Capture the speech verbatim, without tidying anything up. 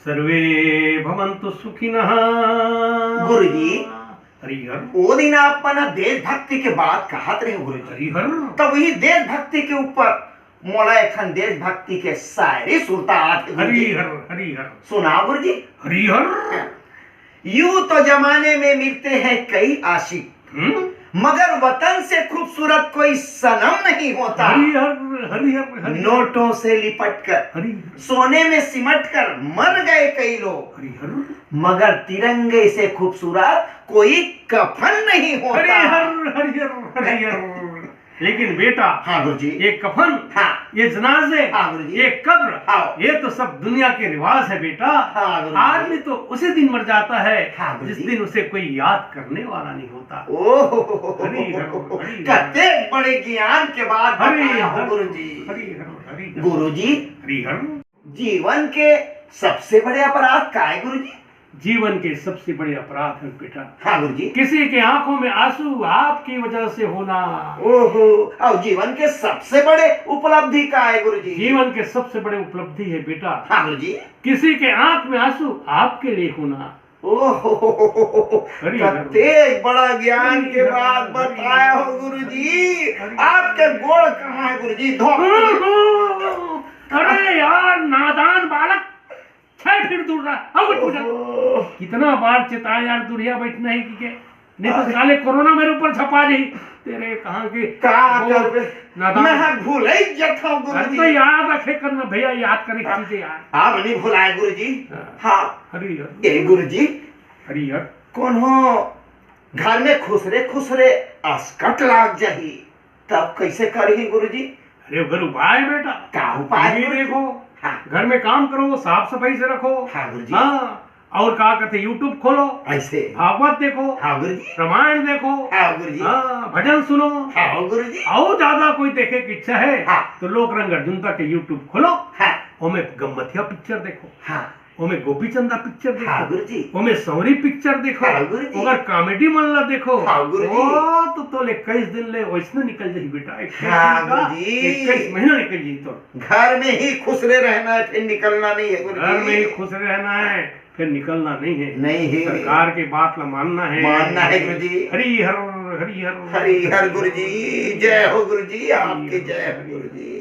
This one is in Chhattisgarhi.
सर्वे भवन्तु सुखिनः। गुरुजी। हरिहर। वो दिन आप मन देशभक्ति के बात कहत रहे गुरुजी, हरिहर। तो वही देशभक्ति के ऊपर मोला एखन देशभक्ति के शायरी सुरता आत हे गुरुजी। हरिहर हरिहर। सुनाओ गुरुजी। हरिहर। यूं तो जमाने में मिलते हैं कई आशिक, हम्म। मगर वतन से खूबसूरत कोई सनम नहीं होता। हरिहर हरिहर हरिहर। नोटों से लिपट कर, हरिहर। सोने में सिमट कर मर गए कई लोग, हरिहर। मगर तिरंगे से खूबसूरत कोई कफन नहीं होता। हरिहर हरिहर हरिहर। लेकिन बेटा, हाँ गुरुजी। ये कफन, हाँ। ये जनाजे, हाँ गुरुजी। ये कब्र, हाँ। ये तो सब दुनिया के रिवाज है बेटा। हाँ गुरुजी। आदमी तो उसी दिन मर जाता है हाँ गुरुजी। जिस दिन उसे कोई याद करने वाला नहीं होता। ओहो, हरिहर, हरिहर। कते बड़े ज्ञान के बात हरि बताया हो हर, गुरुजी। हरि हर, हरि हर। गुरुजी, हरि हर। जीवन के सबसे बड़े अपराध का है गुरुजी? जीवन के सबसे बड़े अपराध है बेटा, हाँ गुरुजी। किसी के आंखों में आंसू आपकी वजह से होना। ओहो, और जीवन के सबसे बड़े उपलब्धि का है गुरुजी? जीवन के सबसे बड़े उपलब्धि है बेटा, हाँ गुरुजी। किसी के आंख में आंसू आपके लिए होना। ओहो, हरि हर। कते बड़ा ज्ञान के बात बताया हो गुरुजी। आपके गोड़ कहाँ है गुरुजी? धो। अरे यार, नादान बालक, छह फीट दूर रहा। अब तू जा। ओहो। कितना बार चेताया यार, दूरिया बैठना है कि के, नहीं तो साले कोरोना मेरे ऊपर छपा जाही। तेरे कहाँ के का वो करबे? नादान। मैं हाँ भूल ही जाता हूँ अरे तो गुरुजी। याद रखे करना भैया, याद करे की चीजें यार। आप नहीं भुलाए गुरुजी। हाँ। हाँ, हरि हर, ये गुरुजी, हरि हर। कोनो घर में खुसरे खुसरे असकट लाग जाही, तब कैसे करही गुरुजी? अरे अगर उपाय बेटा, का उपाय ये गुरुजी? देखो, हाँ। घर में काम करो, साफ सफाई से रखो। हाँ गुरुजी। हाँ, और का कहते, YouTube खोलो, ऐसे। भागवत देखो, हाँ गुरुजी। रामायण देखो, हाँ गुरुजी। हाँ, भजन सुनो, हाँ गुरुजी। और ज्यादा कोई देखे की इच्छा है हाँ। तो लोक रंग अर्जुन तक के YouTube खोलो, हाँ। ओमे गम्मतिया पिक्चर देखो, हाँ। ओमे गोपीचंदा पिक्चर देखो, हाँ गुरुजी। ओमे सौरी पिक्चर देखो, हाँ गुरुजी। ओकर कॉमेडी मन ला देखो। हाँ गुरुजी। ओ तो तोले इक्कीस दिन ले वैसने निकल जाही बेटा, इक्कीस हाँ दिन का, गुरुजी। इक्कीस महीना निकल जाही तो। घर में ही खुश रहे रहना है, फिर निकलना नहीं है गुरुजी। घर में ही खुश रहना है, फिर निकलना नहीं है। नहीं है। सरकार के बात ला मानना है। मानना है गुरुजी। हरि हर, हरि हर। हरि हर गुरुजी, जय हो गुरुजी, आपकी जय हो गुरुजी।